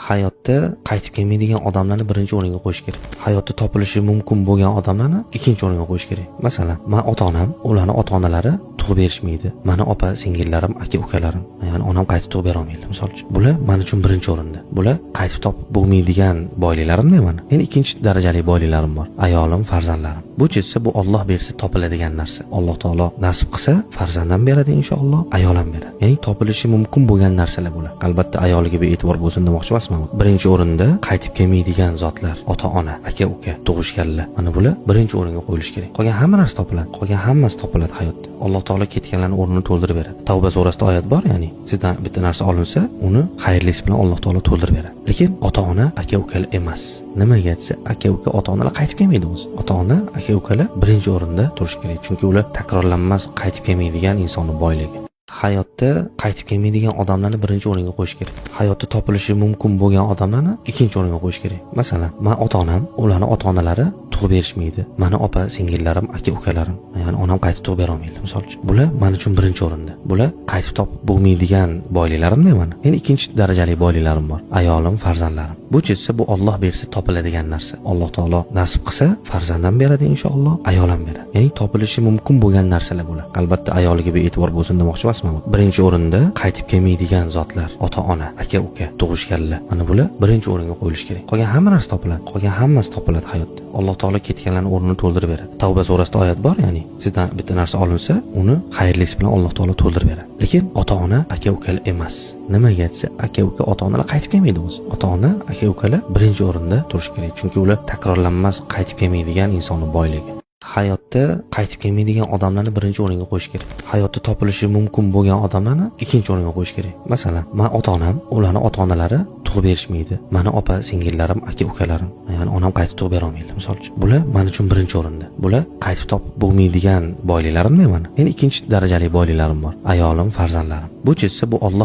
Hayotda qaytib kelmaydigan odamlarni birinchi o'ringa qo'yish kerak. Hayotda topilishi mumkin bo'lgan odamlarni ikkinchi o'ringa qo'yish kerak. Masalan, man ota-onam, ularni ota-onalari tug'ib berishmaydi. Mani opa singillarim, aka ukalarim, ya'ni onam qaytib tug'ib bera olmaydi, misol uchun. Bular men uchun birinchi o'rinda. Bular qaytib topib bo'lmaydigan boyliklarim mani. Endi ikkinchi darajali boyliklarim bor. Ayolim, farzandlarim. Bu desa, bu Alloh bersa topiladigan narsa. Alloh taolo nasib qilsa, farzand ham beradi inshaalloh, ayol ham beradi. Ya'ni topilishi mumkin bo'lgan narsalar bular. Albatta ayoliga bee'tibor bo'lsin demoqchi emasman. Birinchi o'rinda qaytib kelmaydigan zotlar, ota-ona, aka-uka, tug'ishganlar. Mana bular birinchi o'ringa qo'yilishi kerak. Qolgan hamma narsa topiladi. Qolgan hammasi topiladi hayotda. Alloh taolo ketganlarning o'rnini to'ldirib beradi. Tavba surasida oyat bor, ya'ni sizdan bitta narsa olinsa, uni xayrlisi bilan Alloh taolo to'ldirib beradi. Lekin ota-ona, aka-ukalar emas. Nimaga desa, aka-uka, ota-onalar qaytib kelmaydi o'zi. Ota-ona, aka-ukalar birinchi o'rinda turishi kerak, chunki ular takrorlanmas, qaytib kelmaydigan insonni boyligi. Hayotda qaytib kelmaydigan odamlarni birinchi o'ringa qo'yish kerak. Hayotda topilishi mumkin bo'lgan odamlarni ikkinchi o'ringa qo'yish kerak. Masalan, man ota-onam, ularni ota-onalari tug'ib berishmaydi. Mani opa singillarim, aka ukalarim, ya'ni onam qaytib tug'ib bera olmaydi, misol uchun. Bular men uchun birinchi o'rinda. Bular qaytib topib bo'lmaydigan boyliklarim mani. Endi ikkinchi darajali boyliklarim bor. Ayolim, farzandlarim. Bu desa, bu Alloh bersa topiladigan narsa. Alloh taolo nasib qilsa, farzand ham beradi inshaalloh, ayol ham beradi. Ya'ni topilishi mumkin bo'lgan narsalar bular. Albatta ayoliga bee'tibor bo'lsin demoqchi emasman. Birinchi o'rinda qaytib kelmaydigan zotlar, ota-ona, aka-uka, tug'ishganlar. Mana bular birinchi o'ringa qo'yilishi kerak. Qolgan hamma narsa topiladi. Qolgan hammasi topiladi hayotda. Alloh taolo ketganlarning o'rnini to'ldirib beradi. Tavba surasida oyat bor, ya'ni sizdan bitta narsa olinsa, uni xayrlisi bilan Alloh taolo to'ldirib beradi. Lekin ota-ona, aka-ukalar emas. Nimaga desa, aka-uka, ota-onalar qaytib kelmaydi o'zi. Ota-ona, aka-ukalar birinchi o'rinda turishi kerak, chunki ular takrorlanmas, qaytib kelmaydigan insonni boyligi. Hayotda qaytib kelmaydigan odamlarni birinchi o'ringa qo'yish kerak. Hayotda topilishi mumkin bo'lgan odamlarni ikkinchi o'ringa qo'yish kerak. Masalan, man ota-onam, ularni ota-onalari tug'ib berishmaydi. Mani opa singillarim, aka ukalarim, ya'ni onam qaytib tug'ib bera olmaydi, misol uchun. Bular men uchun birinchi o'rinda. Bular qaytib topib bo'lmaydigan boyliklarim mani. Endi ikkinchi darajali boyliklarim bor. Ayolim, farzandlarim. Bu desa, bu Alloh